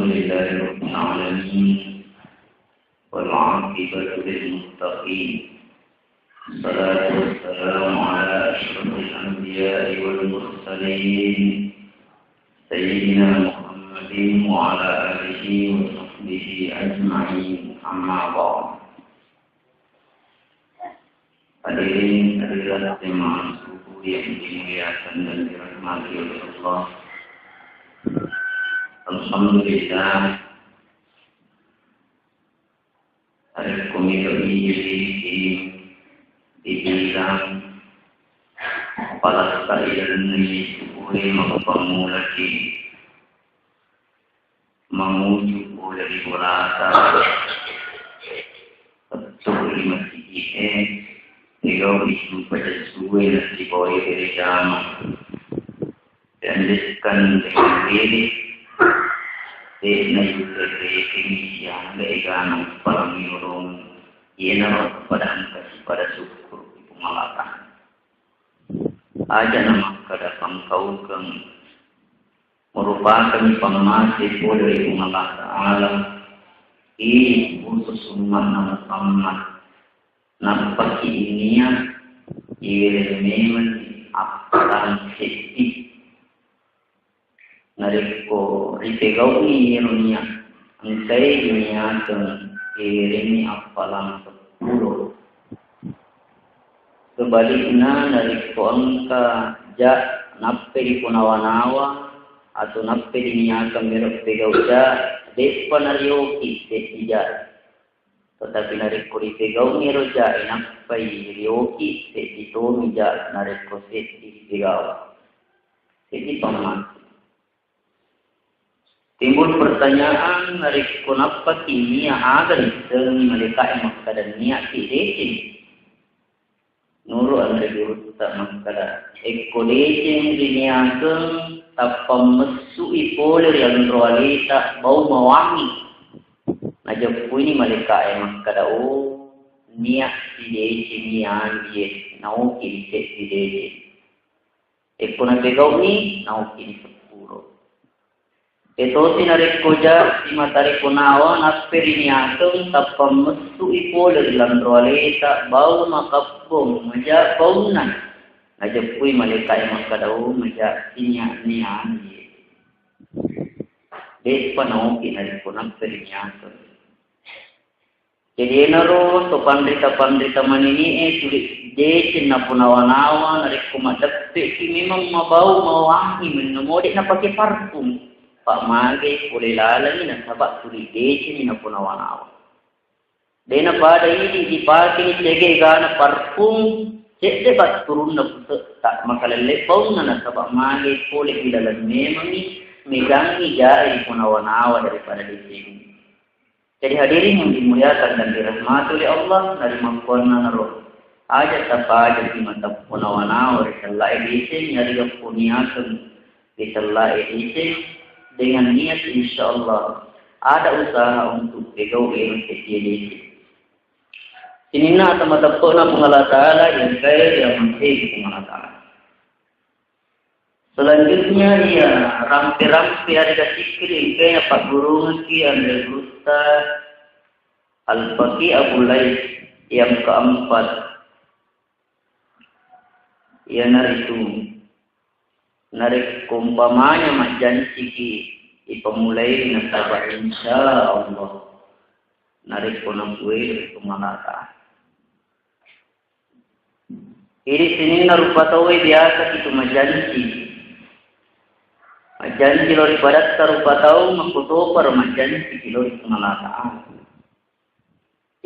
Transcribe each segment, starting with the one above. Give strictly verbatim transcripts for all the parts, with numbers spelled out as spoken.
لله رب العالمين، والعاقبة للمتقين، والصلاة والسلام على أشرف الأنبياء والمرسلين، سيدنا محمد وعلى آله وصحبه أجمعين، أما بعد. Hadirin hadirat jemaah subuh yang dimuliakan dan dirahmati oleh Allah. Alhamdulillah, hari kami ini dibilang palasta ilmu subuh yang maka pamulaki manguju pole ri bolata, pettu ri masigi'e, pegau'i sumpajang sue nasibawai bere jama. Dianjekkan dengan diri, de'na yulle rekeng siangga egana palang yolong, iyanaro pada engka sipada syukur ri Puang Allah Ta'ala. Aja namakkada pangkaukeng merupakan pammase pole ri Puang Allah Ta'ala, iri khusus umma'na Muhammad, nappaki inia iwere memeng appalang seddi. Narekko ripegau'i ero nia, engkai iniakeng iwerengngi appalang seppulo. Sebalikna, narekko engka ja nappai ripunawa-nawa atau nappai riniakeng mero pegau ja, de'pa narioki seddi ja. Tetapi narekko ripegau'i ero ja, nappai rioki seddi tomi ja narekko seddi ripegau. Seddi pammase. Timbul pertanyaan, narekko nappaki nia, aga rissengngi malaika'e makkada nia'ki deceng? Nuru anre gurutta makkada, ekko deceng riniakeng, tappa messu'i pole ri anro aleta bau mawangi. Najeppuini malaika'e makkada, oh, nia'ki deceng iyanrie, naoki seddi deceng. Ekko napegau'ni, naokkini seppulo. Etosi narekko ja simata ripunawa, nappai riniakeng, tappa messu'i pole ri lanro aleta, bau makabbong, maja baunna. Najeppui malaika'e makkada, oh, maja sinia-niani. De'pa naoki narekko nappai riniakeng. Jadi, enaro to panrita-panrita manini'e tuli deceng napunawa-nawa, narekko madeppe'ki memang mabau mawangi, menno mode napake parfum. Pa magai pole lalengi nasaba tuli decengi napunawa-nawa. De napada idi dipake cege gana parfum, cedde batturunna puse'ta, makalelle baunna nasaba magai pole ilalang memangi, megangi jae ripunawa-nawa daripada decengi. Jadi hadirin yang dimuliakan dan dirahmati oleh Allah, narimakkuannanaro aja tapaja simata punawa-nawa ri sellae deceng, yarega puniaseng ri sellae deceng dengan niat insyaallah ada usaha untuk pegau ero seddie deceng. Sininna ata mateppe'na Puang Allah Ta'ala, engkae riamasei Puang Allah Ta'ala. Selanjutnya, iya, rampe-rampe yarega sikkiri engkae napaggurungekki anre gurutta Al-Faqih Abu Lais yang keempat. Iyanaritu, narekko umpamanya majjanciki, ipamulai nasaba insya Allah narekko napuweloi Puang Allah Ta'ala. Idi sininna rupa tauwe biasa kitu majanci. Majanci lao ri padatta rupa tau, makkutoparo majanci ki lao ri Puang Allah Ta'ala.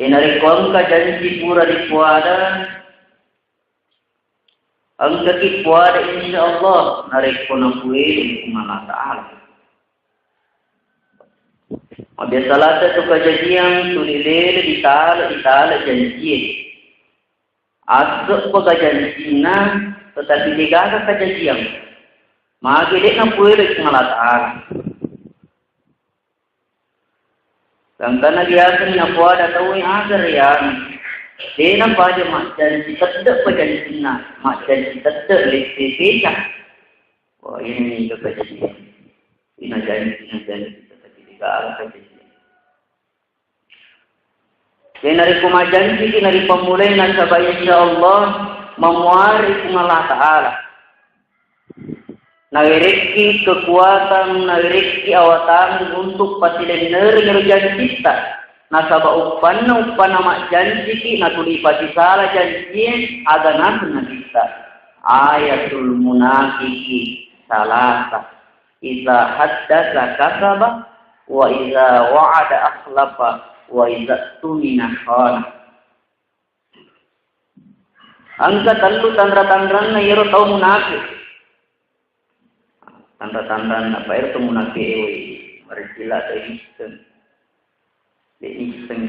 Iyanaritu engka janci pura ripuada, engkaki puada insya Allah narekko napuweloi Puang Allah Ta'ala. Mabiasa lata tu kajajiang tuli lele ditala, ditala jancie. Asse'pa kajancinna, tetapi degaga kajajiang. Magi de napuweloi Puang Allah Ta'ala. Gangkanna biasani napoada tauwe aga rianu. De napaja majjanci tedde pajancinna, majjanci tedde lesse peca. Wah, ini nih kejadian. Ini janji, ini janji, tetapi dia Ta'ala kajadian. Jadi narekko majjanjiki naripammulai nasaba insya Allah mamuari Puang Allah Ta'ala. Nawerekki kekuatan, nawerekki awatang untuk pasilennereng ero janjitta. Nasaba uppanna, uppanna majjanjiki natuli pasisala janjie, aga naseng nabitta. Ayatul munafiki salasa. Iza haddasa kasaba, wa iza wa'ada akhlafa, wa iza tumina khana. Engka tellu tanra-tanranna iyaro tau munafik. Tanra-tanranna, apa ero tau munafik, eh, woi, maricila tau isseng. De isseng.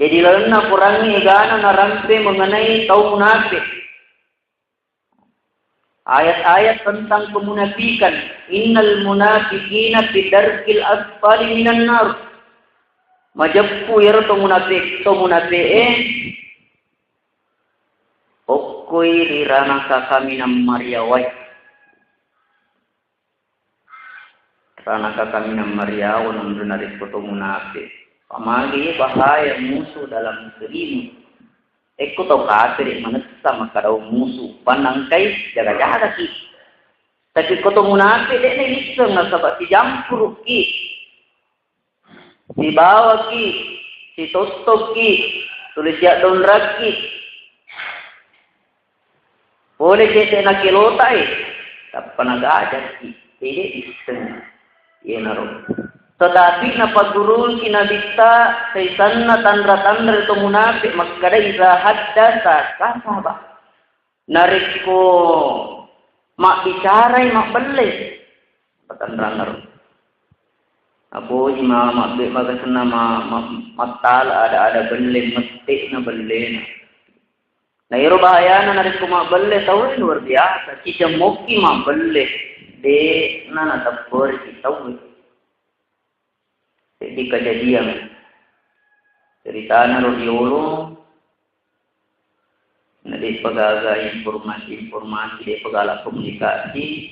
Jadi lalenna Quran egana narampe mengenai tau munafik. Ayat-ayat tentang kemunafikan. Innal munafiqina fi darkil asfali minan nar. Majeppu iyaro to munafik, to munafik e okkoi ri ranaka kaminang mariawai. Ranaka kaminang mariawa nonro narekko to munafik. Pamagi bahaya musuh dalam dirimu. Ekko tau kafir manessa makkadao musuh, pannangkai jaga-jagaki. Tapi ko to munafik de' naisseng nasaba sijampurukki. Sibawaki, sitottokki, tuli siaddonrakki. Pole cedde' nakelotai, tappa nagajakki, tede isseng. Iyanaro. Tetapi napaggurungki nabitta saisanna tanra-tanra to munafik makkada, iza haddasa kasaba. Narekko mabbicarai mabbelle. Patanrangaro. Napoji ma-, mabbe-, magasenna ma-, ma-, mattala ada-ada belle, mette'na bellena. Na ero bahayana narekko mabbelle tau luar biasa, cidemmokki mabbelle, de'na natepperiki tau. Seddi kejadian. Ceritana ro riolo, na de'pa gaga informasi-informasi, de'pa gaga alat komunikasi.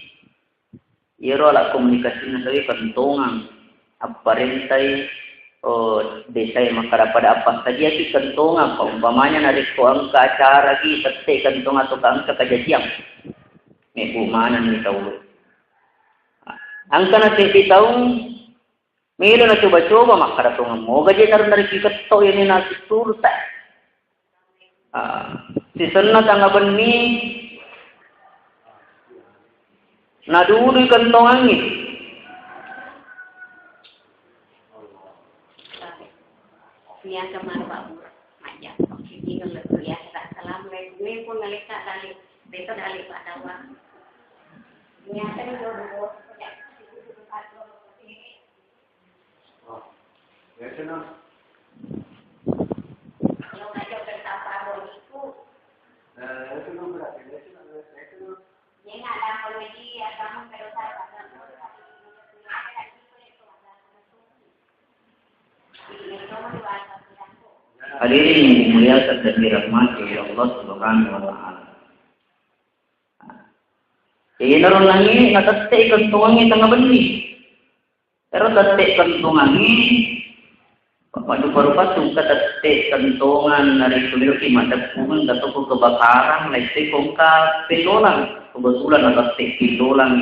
Iyaro alat komunikasina tauwe kentongang. Apparentai, oh, desae makkada pada appassadiaki kentongang. Paumpamanya narekko engka acara ki, tette kentongang atau engka kejadian. Mebbu manenni tau. Engka na seddi tau, melo nacoba-coba makkada tongeng moga je naru-, narekki ketto iyani nasutturuta. Ah, sisenna tanga benni nadudui kentongangngi. Niaka maro Pak Guru, majjappa. Ini lebih biasa. Assalamualaikum. Ini pun ngalika dalik. Beto dalik Pak Dawa. Niaka ni jodoh. Hadirin yang dimuliakan dan dirahmati oleh Allah Subhanahu wa Ta'ala. Iyanaro nangi natette kentongangngi tengah benni. Ero tette kentongangngi, maju parupa tungka tette kentongan narekko meloki maddeppungeng atau kebakaran, lettu kongka pellolang. Kebetulan natette pellolang.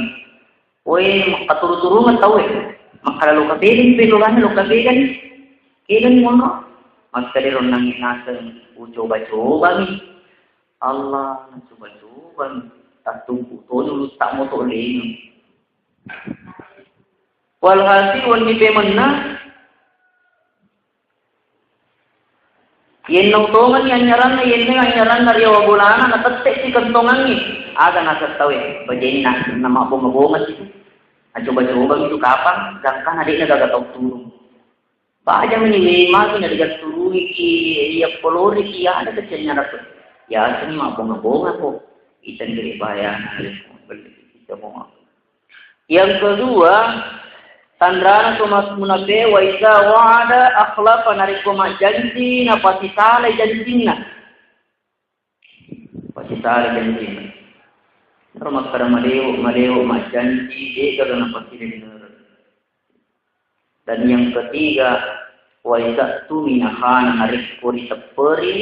Woi, makkaturu-turungeng tauwe. Makkada lokka pegani pellolanna, lokka pegani. Kegani monro. Makkada ro nangi naseng, ucoba-cobami. Allah, nacoba-cobami. Tattumpu toni ulutta moto lengeng. Walhasil wenni pemenna, yenna utongenni anyaranna, yenna anyaranna riawa bolana, natette si kentongangngi. Aga naseng tauwe, bajenna, namabbonga-bonga situ. Acoba-coba itu kapang, gangkana de'na gaga tau turung. Pajamani we magi na digatturungiki, iya poloriki, ada kecil nyarap. Ya, seni mabbonga-bonga ko. Itan gede bahayana, kita mau. Yang kedua, tanrana to mas-, munafe, wa iza wa'ada akhlafa, narekko majjanji, napasisalai janjinna. Pasisalai janjinna. Ero makkada malewo, malewo majjanji, de'gaga napasilennereng. Dan yang ketiga, wa iza tumina khana, narekko ritepperi,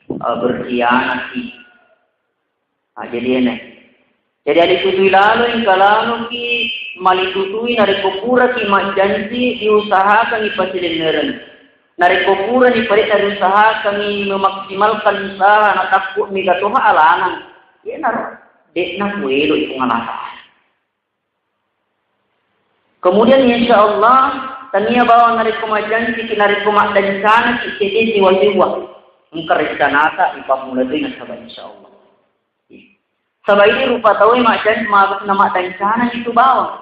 eh, berkhianati. Ah, jadi ene. Jadi alitutui lalo engka laloki malitutui narekko puraki majjanci diusahakangi pasilennereng. Narekko purani pade'na diusahakangi memaksimalkan usaha natakku mega toha alanang. Iyanaro de'na kueloi Puang Allah Ta'ala. Kemudian insya Allah, tania bawang narekko majjanciki, narekko maddancanaki, cedde siwa-siwa. Engka rencanata ipammula toi nasaba insya Allah. Saba idi rupa tauwe majjan-, ma-, namaddancana itu bawang.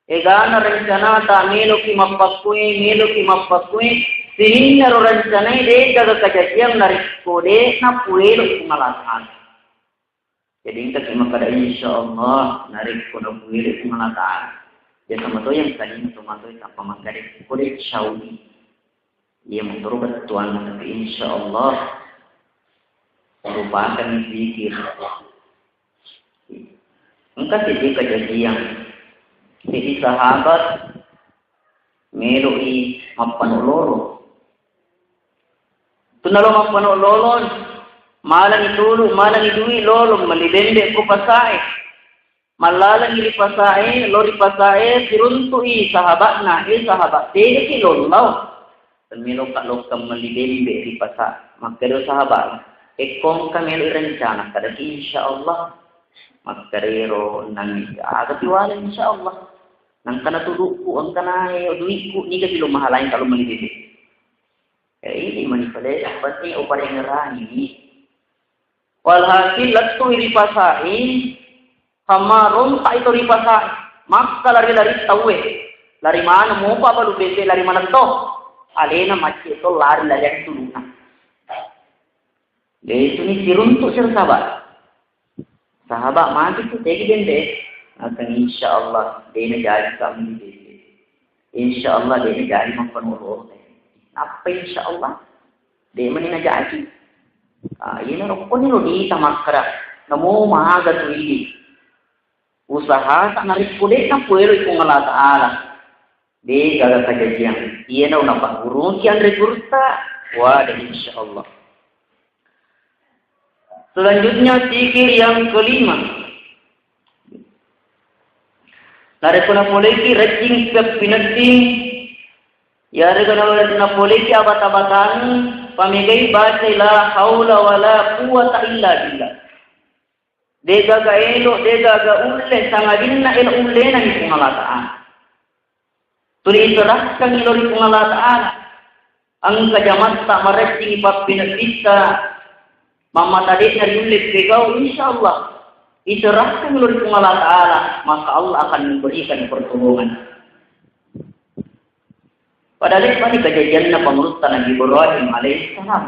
Egana rencanata meloki mappakkue, meloki mappakkue, sininnaro rencanai degaga kajajiang narekko de napuelo Puang Allah Ta'ala. Jadi engkaki makkada insya Allah narekko napuelo Puang Allah Ta'ala. Biasa mato yang tadi mato mato tanpa makkada kode syaudi. Iya motoro bettuanna, tapi insya Allah merupakan zikir. Engka seddi kejadian. Seddi sahabat meloi mappano lolo. Tunna lo mappano lolo, malani tulu, malani dui lolo, meli bembe ko pasae. Mallalengi ri pasae, lo ri pasae, siruntu'i sahaba'na, eh, sahabat, tegaki lollau. Temmeloka lokka melli bembe ri pasa. Makkeda sahabat, ekko engka melo rencana, kadaki insya Allah. Makkedaro nang aga piwale insya Allah. Nangkana tudukku, engkana duikku, niga pilo mahalain kalau melli bembe. Ya ini mani pale, yang penting uparengerangi. Walhasil lettu ri pasae, hamma rontak itu ri pasae. Makka lari-lari tauwe. Lari mana mopa balu bete lari mana to. Alena macet to lari-lari tuluna. Desuni siruntuk sir sahabat. Sahabat mati tu tegi bende. Akan insya Allah dena jadi kami bende. Insya Allah dena jadi makan urut. Apa insya Allah? De meni najaji. Ah, iyana rokkoni lo dita makkara. Namo maga tu idi. Usaha tak narik kude na puelo ikung Allah Ta'ala. De gaga kajajian. Iyana unapa guru ki andre gurta. Wah, dan insya Allah. Selanjutnya zikir yang kelima. Narekko napoleki rejjing peppinedding, yarega na-, napoleki abata-batang, pamegai baca la haula wala quwwata illa billah. Degaga elo, degaga ulle, sangadinna elo ullena ni Puang Allah Ta'ala. Tuli iserahkangngi lo ri Puang Allah Ta'ala. Engka jamatta marejjingi pappinebbitta, mammata de'na riulle pegau, insya Allah. Iserahkangngi lo ri Puang Allah Ta'ala, maka Allah akan memberikan pertolongan. Pada leppani kejadianna pangulutta Nabi Ibrahim alaihissalam.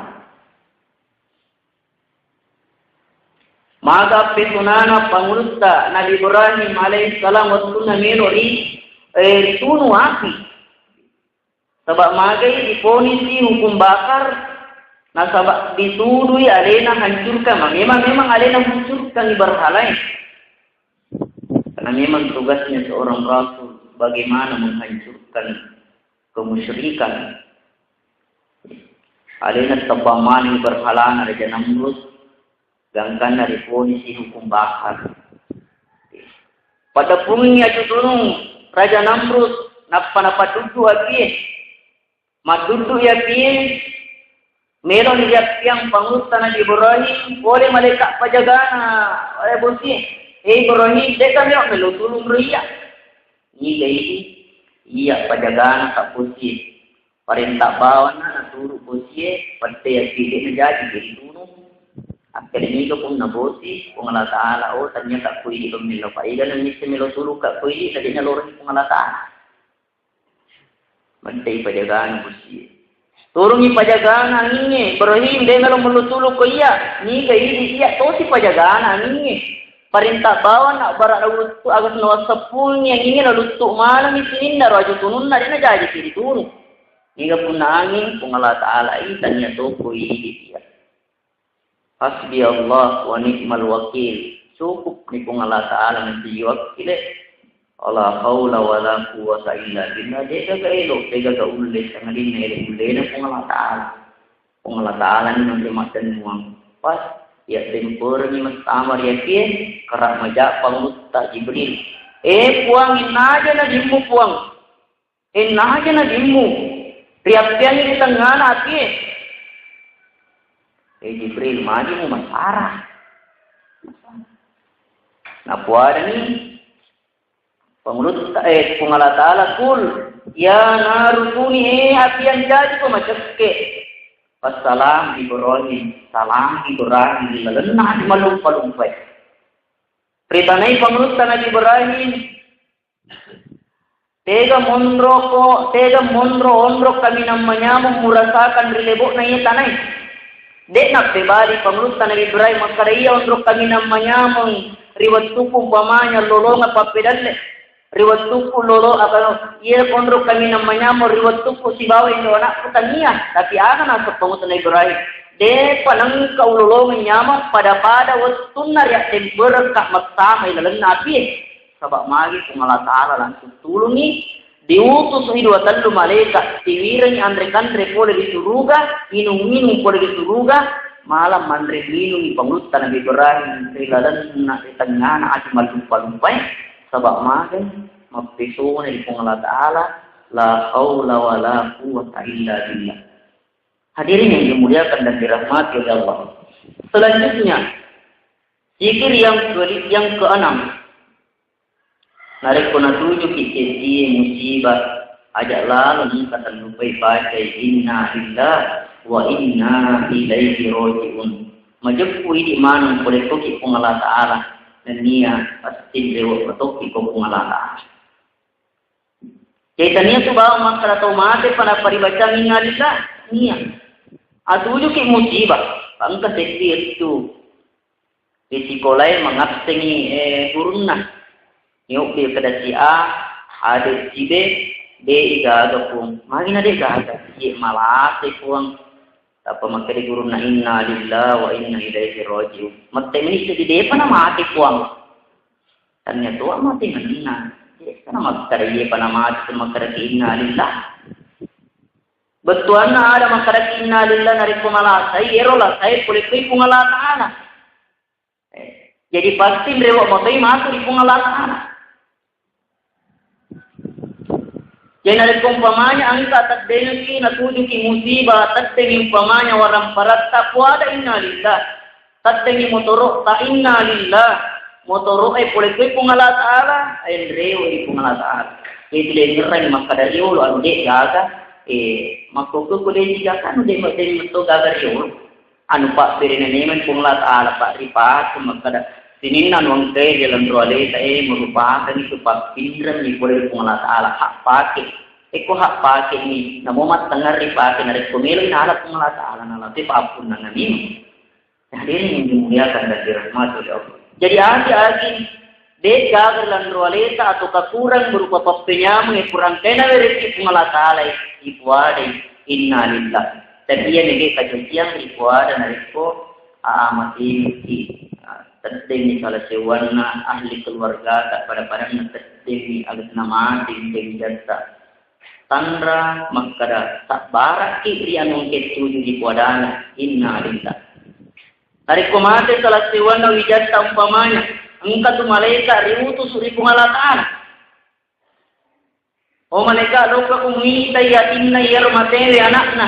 Maga petunana pangulutta Nabi Ibrahim alaihissalam wettunna melo ri, eh, ritunu api. Saba magai diponisi hukum bakar, nasaba ditudui alena hancurkan. Memang, memang alena hancurkan berhalae. Karena memang tugasnya seorang rasul bagaimana menghancurkan kemusyrikan. Alena tebba mani berhalana Raja Namrud, gangkanna riponisi hukum bakar. Pada pungi aju tunung Raja Namrud, nappa napaduddu apie. Madduddu yapie, melo ni yappiang pangulutta Nabi Ibrahim, pole malaikat pajagana, eh, bosie. Eh, Ibrahim, deka melo melo tulung ro iya. Niga idi, iya pajagana ka bosie. Parenta bawana naturu bosie, pette yapie de najaji jadi tunu. Akkeda niga punna bosi, Puang Allah Ta'ala, oh, ternyata kuidi pemelo, pa ega nangisse melo tulu ka kuidi, tadi naloreng Puang Allah Ta'ala. Mettai pajagana bosie. Turungi pajagana angingnge, Ibrahim, de melo mellu tulu ko iya, niga idi iya tosi pajagana angingnge. Parenta bawana bara luttu agas nawasseppungi angingnge, laluttu manengi sininna ro aju tununna, de najaji ki ditunu. Niga punna anging, Puang Allah Ta'ala i tania to ko idi iya. Hasbi Allah wa ni'mal wakil. Cukup ni Puang Allah Ta'ala menjadi wakil. La haula wala quwwata illa billah. De'gaga elo, de'gaga ulle, sangadinna elo ullena Puang Allah Ta'ala. Puang Allah Ta'ala ni nanti maddennuang. Pas, ya temporengi mestama riakie, kara maja pangutta Jibril. Eh, Puang, innaja najimmu, Puang. Innaja najimmu. Riappiangi ri tengngana apie. Eh, Jibril, majimu masara. Napuadani Pangulutta, eh, Puang Allah Ta'ala, "Kul, ya naru kuni, eh, api ancaji ko macekke." Wassalam Ibrahim, salam Ibrahim, ri lalenna ati malumpa-lumpai. Ritanai pangulutta Nabi Ibrahim, "Tega monro ko, tega monro onro kaminang manyameng murasakan ri lebo'na iye tanae?" De' nappebali pangulutta Nabi Ibrahim makkada, "Iya onro kaminang manyameng ri wettukku umpamanya lolongeng pappedalle. Ri wettukku lolo, apa, iya onro kaminang manyameng ri wettukku sibawa indo anakku tania." Tapi aga naseng pangulutta Nabi Ibrahim, "De'pa nengka ulolongeng nyameng pada-pada wettunna riattemperekka mettamai lalenna apie." Saba' magi Puang Allah Ta'ala langsung tulungi, diutusi dua tellu malaika, tiwirengi anre-kanre pole di suruga, inung-inung pole di suruga, malam manre minungi pangulutta Nabi Ibrahim ri lalenna, ri tengngana ati mallupa-lupai, saba' magi mappesona di Puang Allah Ta'ala, la haula wala quwwata illa billah. Hadirin yang dimuliakan dan dirahmati oleh Allah. Selanjutnya, zikir yang ke-, yang keenam. Narekko natujuki seddie musibah, aja' lalo engka tellupai pacai, "Inna lillahi wa inna ilaihi raji'un." Majeppu idi maneng pole koki Puang Allah Ta'ala, nennia pasti rewe' matoki ko Puang Allah Ta'ala. Jadi tania tu bawang makkada tau mate pada paribacang inna lillahi, nia. Atujuki musibah, engka seddie tu. Di sikolae mangassengi, eh, gurunna. Niobbi kada si A, ade si B, de' igaga pung. Magi na de' gaga? Iye malate puang. Tappa makkeda gurunna, "Inna lillahi wa inna ilaihi raji'un." Mette meni seddi, de'pa na mate puang. Tania toa mate menna. De'pa na makkeda iyepa na mate, makkeda inna lillahi. Bettuanna ada makkada inna lillahi narekko malasai, ero lasai pole kui Puang Allah Ta'ala. Eh, jadi pasti rewe' matoi matu ri Puang Allah Ta'ala. Jadi narekko umpamanya engka teddengki natujuki musibah, teddengi umpamanya waramparatta, puada inna lillahi. Teddengi motoro'ta, inna lillahi. Motoro'e pole kui Puang Allah Ta'ala, enrewe' ri Puang Allah Ta'ala. Jadi lengngerangi makkada riolo anu de' gaga, eh, makkokko ko de' gaga anu de' de' metto gaga riolo. Anu pabberena memang Puang Allah Ta'ala, Pak, ripake makkada sininna anu engkae ri laleng ro aleta, eh, merupakan itu pappinreng ni pole ri Puang Allah Ta'ala, hak pake. Eko hak pake ni, namo mattengnga ripake narekko melo nala Puang Allah Ta'ala, nala te pappunnanna memang. Hadirin yang dimuliakan dan dirahmati oleh Allah. Jadi, agi-agi de' gaga ri lanro aleta atau kakurang berupa pappenyameng, kurang kena rezeki Puang Allah Ta'ala, ipuadai inna lillah. Dan iya nege kajosiang ipuada narekko, ah, mati, ah, teddeni salah sewanna ahli keluarga tak pada-padanna teddeni agasna mati, teddeni jatta. Tanra makkada, sabbarakki ri anu engka tuju dipuadana, inna lillah. Narekko mate salah sewanna wijatta umpamanya, engka tu malaika riutus ri Puang Allah Ta'ala. Oh malaika, lokka ku muitai yatinna iyaro matewe anakna.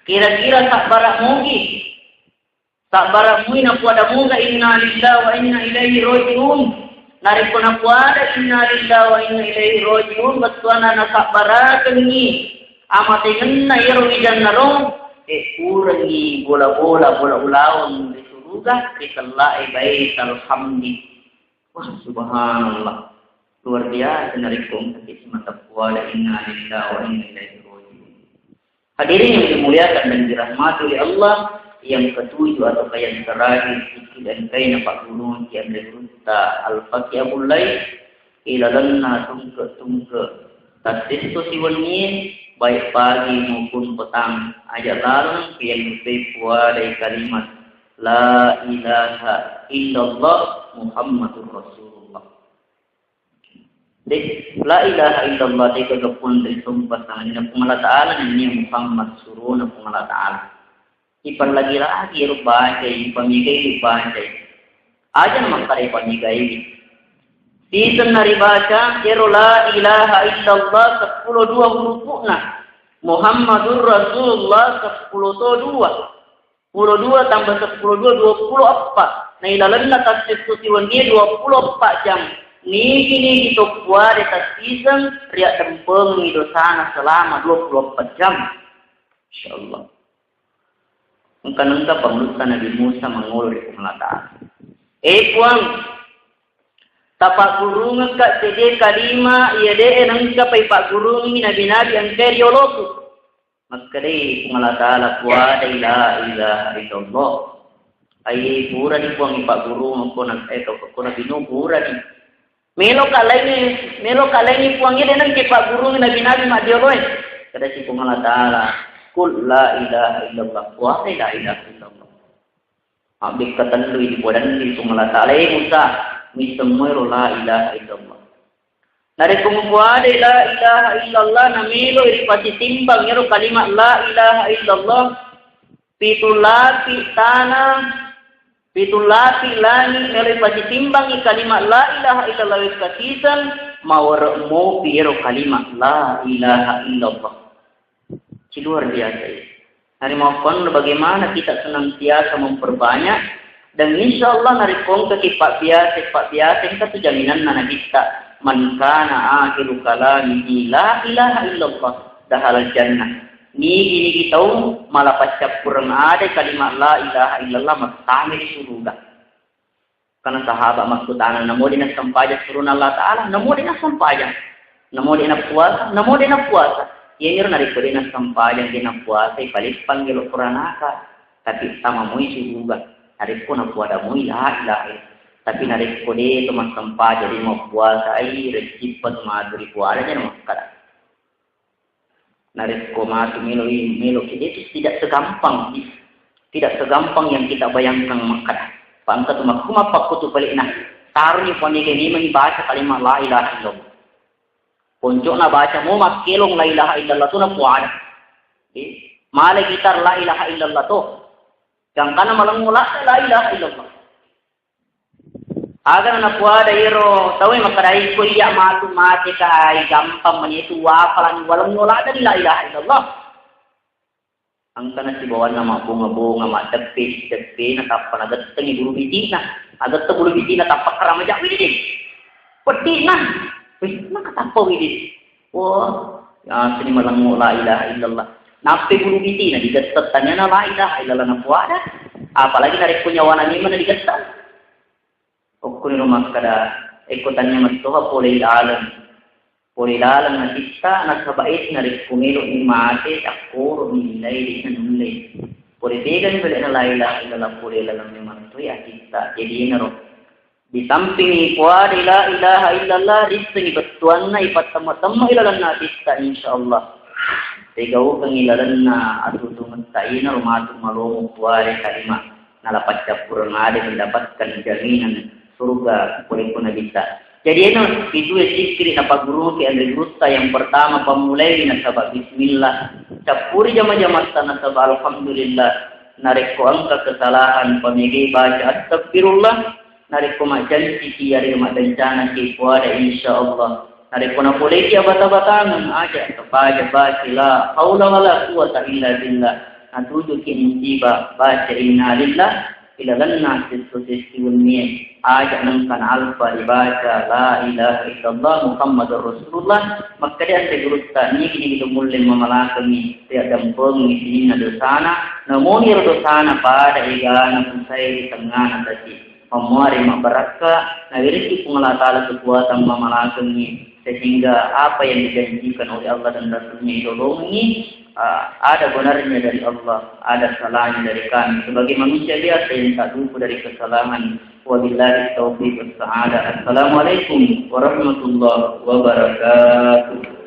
Kira-kira sabbara mugi. Sabbara mui napuada muga inna lillahi wa inna ilaihi raji'un. Narekko napuada inna lillahi wa inna ilaihi raji'un, bettuanna nasabbarakengngi amatengenna iyaro wijannaro, eh, purengngi bola-bola, bola ulaweng ri suruga, ri tellae Baital Hamdi. Wah, subhanallah. Luar biasa narekko engkaki simata puada inna lillahi wa inna ilaihi raji'un. Hadirin yang dimuliakan dan dirahmati oleh Allah, yang ketujuh atau yang terakhir, itu dan kaina Pak Guru, yang gurutta Al-Fatihah mulai ilalanna tungke-tungke. Tassitto siwennie, baik pagi maupun petang, aja laleng yang lupai puadai kalimat La ilaha illallah Muhammadur Rasulullah. De, la ilaha illallah de gaga pun ri sompa sangadinna Puang Allah Ta'ala nennia Muhammad surona Puang Allah Ta'ala. Ipallagi-lagi ero bacai, ipamigai bacai. Aja makkada ipamigai. Sisenna ribaca ero la ilaha illallah seppulo dua hurupu'na. Muhammadur Rasulullah seppulo to dua. Seppulo dua tambah seppulo dua, dua puluh empat. Nah, ilalenna tassessu siwennie dua puluh empat jam. Nigi-nigi to puade tassiseng, riaddempengengi dosana selama dua puluh empat jam. Insyaallah. Engka-engka pangulutta Nabi Musa mangolo ri Puang Allah Ta'ala. Eh Puang, tapaggurungekka seddie kalima iya de'e nengka paipaggurungi nabi-nabi engkae rioloku. Makkedai Puang Allah Ta'ala, puadai la ilaha illallah. Ai purani Puang ipaggurungekko na-, eh, ko, ko Nabi Nuh purani. Meloka laingi, meloka laingi Puang, iya de nengka ipaggurungi nabi-nabi maddioloe. Kada si Puang Allah Ta'ala, "Qul la ilaha illallah." Puadai la ilaha illallah. Mabbekka tellu idi podanni Puang Allah Ta'ala, "Eh Musa, misseng muero la ilaha illallah." Narekko mupuadai la ilaha illallah, namelo ripasitimbang ero kalimat la ilaha illallah, pitu lapi tanah, pitu lapi langit, melo ripasitimbangi kalimat la ilaha illallah wekka siseng, mawere mopi ero kalimat la ilaha illallah. Ci luar biasa itu. Hari mau kono bagaimana kita senantiasa memperbanyak, dan insya Allah narekko engka ki pabbiasa, pabbiasa engka tu jaminanna nabitta, "Man kana akhiru kalamihi la ilaha illallah, dakhalal jannah." Nigi-nigi tau mala paccappureng ada kalimat la ilaha illallah, mattama di suruga. Karena sahabat makkutana, "Namo de nassempajang surona Allah Ta'ala?" "Namo de nassempajang." "Namo de nappuasa?" "Namo de nappuasa." Iyaniro narekko de nassempajang, de nappuasa, ipalippangi lo kuranaka. Tapi tama moi suruga. Narekko napuada moi la ilaha illallah. Tapi narekko de to massempajang, de mappuasa, ai recippa tu matu ri puada, de makkada. Narekko matu melo, melo kita itu tidak segampang, tidak segampang yang kita bayangkan makkada. Pangka tu makkuma pakkutu pelikna. Taruni pamega memang baca kalimat la ilaha illallah. Poncokna baca mo makkelong la ilaha illallah tu napuada. Eh, male kita la ilaha illallah tu. Gangkana malengngo la, la ilaha illallah. Aga napuada iyaro tauwe makkadai, "Ko iya matu mate ka, ai gampang mani tu wapalani walengngo ladani la ilaha illallah." Engkana sibawanna mabbonga-bonga, maddeppe-deppe, natappa nagettengi bulu bitina. Nagette bulu bitina, tappa karama jawi didi. Peddi'na. Wih, maka tappa widi. Wah, yasini malengngo la ilaha illallah. Nappi bulu bitina digette taniana la ilaha illallah napuada. Apalagi narekko nyawana memang digette. Okkoniro makkada, ekko tania mettoha pole laleng. Pole laleng atitta, nasaba eti narekko melo'ni mate, takkoro'ni nilai, de'na nulle. Pole tegani bale'na la ilaha illallah, pole laleng memang toi atitta. Jadi enaro. Di samping puadai la ilaha illallah, rissengi bettuanna, ipattemma-temma ilalenna atitta, insyaallah. Tegaukengi lalenna atutungetta, inaro matu malomo puadai kalimat. Nala paccappureng ade mendapatkan jaminan surga pole ko nabitta. Jadi eno, pitue sikkiri napaggurungki anre gurutta, yang pertama pammulai nasaba bismillah. Cappuri jama-jamatta nasaba alhamdulillah. Narekko engka kesalahan, pamegai baca astagfirullah. Narekko majjanciki yarega maddencanaki, puada insyaallah. Narekko napoleki abata-batangeng, aja tapaja baca la haula wala quwata illa billah. Natujuki musibah, baca innalillah. Ilalenna sessu-sessi wennie, aja nengka naalpa ribaca la ilaha illallah Muhammadur Rasulullah. Makkeda anre gurutta, nigi-nigi to mulle mamalakengi, riaddampengi sininna dosana, namoni ero dosana pada egana pusae ri tengngana tasi. Mammuari mabbarakka, nawirekki Puang Allah Ta'ala kekuatan mamalakengi, sehingga apa yang dijanjikan oleh Allah dan Rasulnya idolongi, ah, ada benarnya dari Allah, ada salahnya dari kami. Sebagai manusia biasa yang tak luput dari kesalahan. Wabillahi taufiq was sa'adah. Assalamualaikum warahmatullahi wabarakatuh.